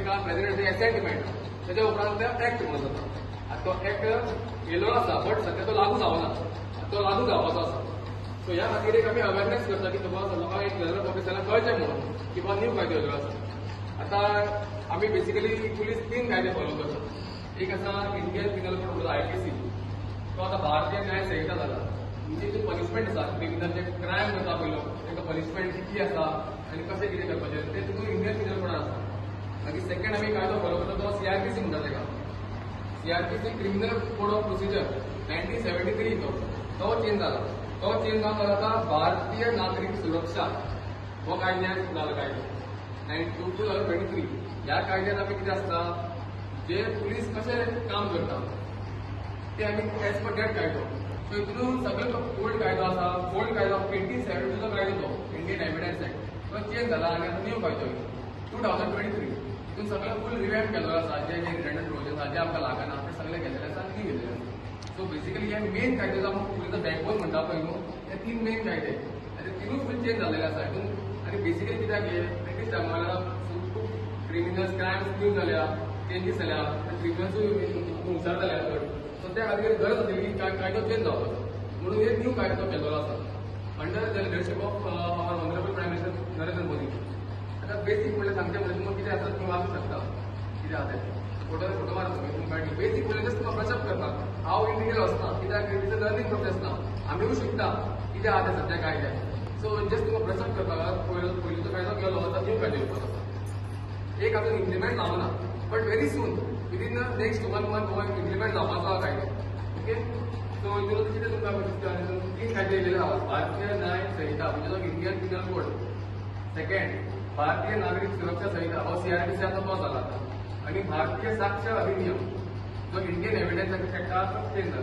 तांकां president accent मेळटा. तेच्या उपरांत ते एक्ट म्हणून जाता. आतां तो एक्ट येयलो आसा, बट सद्या तो लागू जावना, तो लागू जावपाचो आसा. सो ह्या खातीर एक आमी अवेरनेस करता की बाबा लोकांक, एक जनरल पब्लिक जाल्यार कळचें म्हणून की बाबा न्यू कायदो येयलो आसा. आतां आमी बेसिकली पुलीस तीन कायदे फॉलो करता. एक आसा इंडियन पिनल कोड म्हणटा, आयपीसी. तो आतां भारतीय न्याय संहिता जाला. म्हणजे जी पनिशमेंट आसा, क्रिमिनल जे क्रायम करता पळय लोक, तांकां पनिशमेंट कितली आसा आनी कशें कितें करपाचें तें तितून इंडियन पिनल कोडान आसा. मागीर सेकंड आमी कायदो फॉलो करता तो सीआरपीसी म्हणटा ताका, CrPC, Criminal Code of Procedure 1973. तो चेंज जाला. तो चेंज जावन आतां भारतीय नागरीक सुरक्षा हो कायद्यान जाला, कायदो 2023. ह्या कायद्यान आमी कितें आसता, जे पुलीस कशे काम करता ते आमी एज पर that कायदो. सो हितून सगळे ओल्ड कायदो आसा, ओल्ड कायदो 1872चो कायदो, तो इंडियन एव्हिडन्स एक्ट, तो चेंज जाला आनी आतां न्यू कायदो 2023. हितून सगळें फूल रिव्हॅम्प केल्लो आसा. जे जे रिडंडंट प्रोविजन आसा, जे आमकां लागना ते सगळे केलेले आसा आनी न्यू केलेले आसा. सो बेसिकली हे मेन कायदे जो आमकां पुलिसाचो बॅकबोन म्हणटा पळय न्हू, हे तीन मेन कायदे आनी तिनूय फूल चेंज जाल्लेले आसा हितून. आनी बेसिकली कित्याक हे ब्रिटीश टायमार खूब क्रिमिनल्स क्रायम्स न्यू जाल्या, चेंजीस जाल्या, क्रिमिनल्सूय हुशार जाल्या चड. सो त्या खातीर गरज आसली की कायदो चेंज जावपाचो म्हणून हे न्यू कायदो केल्लो आसा under the leadership of our honourable Prime Minister Narendra Modi. आतां बेसीक म्हणल्यार सांगचें म्हणल्यार तुमकां कितें आसा, तुमी वाचूंक शकता कितें आसा तें. फोटो फोटो मारता तुमी, तुमकां कळटलें. बेसीक म्हणल्यार जस्ट तुमकां ब्रशअप करपाक. हांव इन डिटेल वचना कित्याक it is a learning process ना, आमीय शिकता कितें आहा तें सद्या कायदे. सो जस्ट तुमकां ब्रशअप करपाक. पयलींचो कायदो गेलो, आतां न्यू कायदो येवपाचो आसा. एक अजून इम्प्लिमेंट जावना, but very soon, within the next one month हो इम्प्लिमेंट जावपाचो आहा कायदो. ओके, सो हितून कितें तुमकां दिसता, तीन कायदे येयलेले आहा: भारतीय न्याय संहिता म्हणजे जो इंडियन पिनल कोड, सेकंड भारतीय नागरीक सुरक्षा संहिता हो सीआरपीसी आतां तो जाला, आनी भारतीय साक्ष अधिनियम जो इंडियन एव्हिडन्स एक्ट आहा तो चेंज जाला.